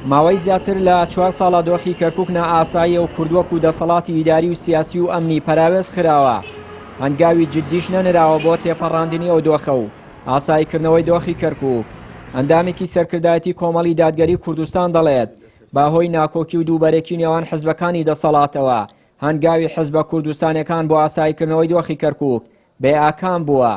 ماوەی زیاتر لە چوار ساڵە دۆخی کەرکوک نائاساییە و کورد وەکو دەسەڵاتی ئیداری و سیاسی و ئەمنی پەراوێز خراوە، هەنگاوی جددیش نەنراوە بۆ تێپەڕاندنی ئەو دۆخە و ئاساییکردنەوەی دۆخی کەرکوک. ئەندامێکی سەرکردایەتی کۆمەڵی دادگەری کوردستان دەڵێت، بەهۆی ناکۆکی و دووبەرەکی نێوان حزبەکانی دەسەڵاتەوە، هەنگاوی حزبە کوردستانیەکان بۆ ئاساییکردنەوەی دۆخی کەرکوک بێ ئاکام بووە.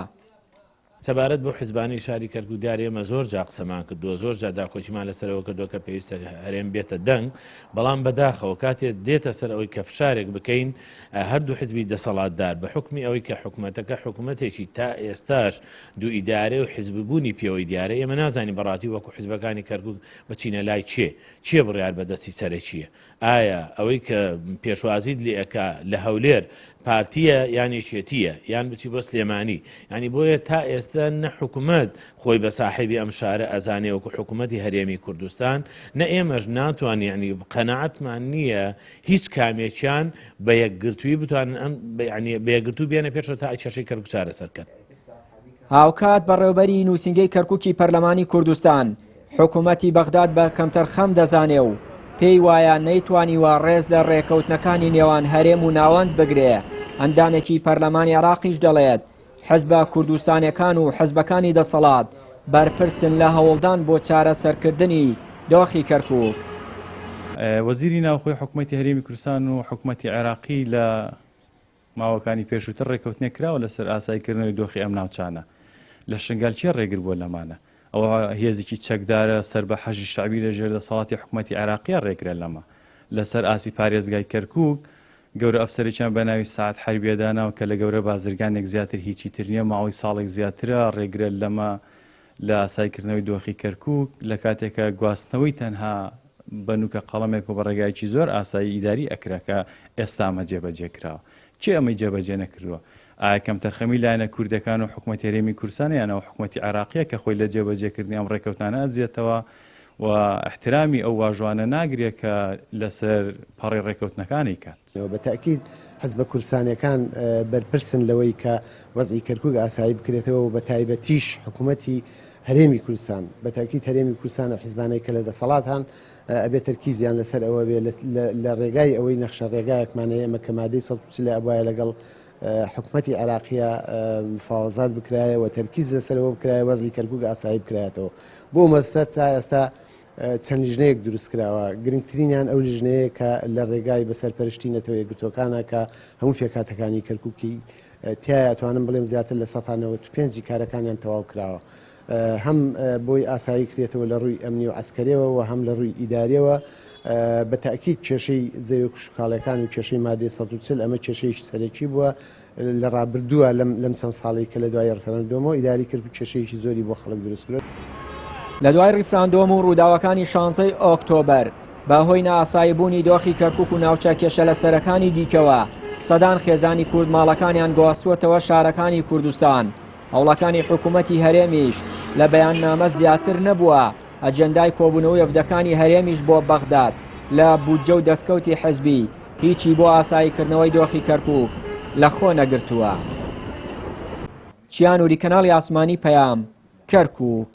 سەبارەت بەو حزبانەی شاری کەرکوک دیارە ئێمە زۆر جار قسەمان کردووە، زۆر جار داکۆکیمان لەسەرەوە کردووە کە پێویستە هەرێم بێتە دەنگ، بەڵام بەداخەوە کاتێ دێتە سەر ئەوەی کە فشارێک بکەین هەردوو حزبی دەسەڵاتدار بە حوکمی ئەوەی کە حکومەتەکە حکومەتێکی تا ئێستاش دوو ئیدارەی و حزببوونی پێوەی دیارە ئێمە نازانین بەڕاستی وەکو حزبەکانی کەرکوک بچینە لای کێ، کێ بڕیار بەدەستی سەرەکییە؟ ئایا ئەوەی کە پێشوازیت لێ ئەکا لە هەولێر پارتیە یان یەکێتیە یان بچی بۆ سلێمانی ینی بۆیە تا ئێستا نە حکومەت خۆی بە ساحێبی ئەم شارە ئەزانێ وەکو حکومەتی هەرێمی کوردستان نە ئێمەش ناتوانین ینی قەناعەتمان نییە هیچ کامێکیان بە یەکگرتووی بتوانن ئەم ینی بە یەکگرتوو بێنە پێشەوە تا کێشەی کەرکوک چارەسەر کەن. هاوکات بەڕێوبەری نووسینگەی کەرکوکی پەرلەمانی کوردستان حکومەتی بەغداد بە کەمتەرخەم دەزانێ و پێی وایە نەیتوانیوە ڕێز لە ڕێکەوتنەکانی نێوان هەرێم و ناوەند بگرێ، ئەندامێکی پەرلەمانی عێراقیش دەڵێت، حزبە کوردستانیەکان و حزبەکانی دەسەڵات بەرپرسن لە هەوڵدان بۆ چارەسەرکردنی دۆخی کەرکوک. وەزیری ناوخۆی حکومەتی هەرێمی کوردستان و حکومەتی عێراقی لە ماوەکانی پێشووتر ڕێککەوتنێک کراوە لەسەر ئاساییکردنەوەی دۆخی ئەم ناوچانە. لە شنگال کێ ڕێگر بووە لەمانە؟ ئەوە هێزێکی چەکدارە سەر بە حەشدی شەعبی لە ژێر دەسەڵاتی حکومەتی عێراقییە ڕێگرە لەمە. لەسەر ئاستی پارێزگای کەرکووک گەورە ئەفسەرێکیان بە ناوی سەعد حەربیە داناوە کە لە گەورە بازرگانێک زیاتر هیچی تر نییە، ماوەی ساڵێک زیاترە ڕێگرە لەمە لە ئاساییکردنەوەی دۆخی کەرکووک، لە کاتێکا گواستنەوەی تەنها بە نوکە قەڵەمێک و بە ڕێگایەکی زۆر ئاسایی ئیداری ئەکرا کە ئێستا ئەمە جێبەجێ کراوە. کێ ئەمەی جێبەجێ نەکردووە؟ ئایا کەمتەرخەمی لایەنە کوردەکان و حکومەتی هەرێمی کوردستانە یان ئەو حکومەتی عێراقییە کە خۆی لە جێبەجێکردنی ئەم ڕێککەوتنانە ئەدزێتەوە و ئیحترامی ئەو واژۆانە ناگرێ کە لەسەر پەڕەی ڕێککەوتنەکان ئەیکات؟ بە تەئکید حزبە کوردستانیەکان بەرپرسن لەوەی کە وەزعی کەرکوک ئاسایی بکرێتەوە و بەتایبەتیش حکومەتی هەرێمی کوردستان، بەتاکید هەرێمی کوردستان ئەو حیزبانەی کە لە دەسەڵات هەن ئەبێ تەرکیزیان لەسەر ئەوە بێ لە ڕێگای ئەوەی نەخشە ڕێگایەکمان هەیە ئێمە کە مادەی 140 ئەبوایە لەگەڵ حکومەتی عێراقیە مفاوەزات بکرایە و تەرکیز لەسەر ئەوە بکرایە وەزعی کەرکوک ئاسایی بکرایەتەوە بۆ مەستە تا ئێستا چەند لیژنەیەک دروست کراوە گرنگترینیان ئەو لیژنەیە کە لە ڕێگای بە سەرپەرشتی نەتەوە یەکگرتووەکانە کە هەموو پێکهاتەکانی کەرکوکی تیایە ئەتوانم بڵێم زیاتر لە 95% ی کارەکانیان تەواو کراوە هەم بۆی ئاسایی کرێتەوە لە ڕووی ئەمنی و عەسکەریەوە و هەم لە ڕووی ئیداریەوە بە تەئکید کێشەی زەویە کشتوکاڵیەکان و کێشەی مادەی 140 ئەمە کێشەیەکی سەرەکی بووە لە ڕابردووە لەم لەم چەند ساڵەی کە لە دوای ڕفراندۆمەوە ئیداری کەرکوک کێشەیەکی زۆری بۆ خەڵک دروست کرد. لە دوای ڕیفراندۆم و ڕووداوەکانی شانزەی ئۆکتۆبەر، بە هۆی نائاسایی بوونی دۆخی کەرکوک و ناوچە کێشەلەسەرەکانی دیکەوە، سەدان خێزانی کورد ماڵەکانیان گواستووەتەوە شارەکانی کوردستان، هەوڵەکانی حکوومەتی هەرێمیش لە بەیاننامە زیاتر نەبووە، ئەجێندای کۆبوونەوەی وەفدەکانی هەرێمیش بۆ بەغداد لە بودجە و دەستکەوتی حزبی هیچی بۆ ئاساییکردنەوەی دۆخی کەرکوک لەخۆ نەگرتووە. چیا نوری کەناڵی ئاسمانی پەیام، کەرکوک.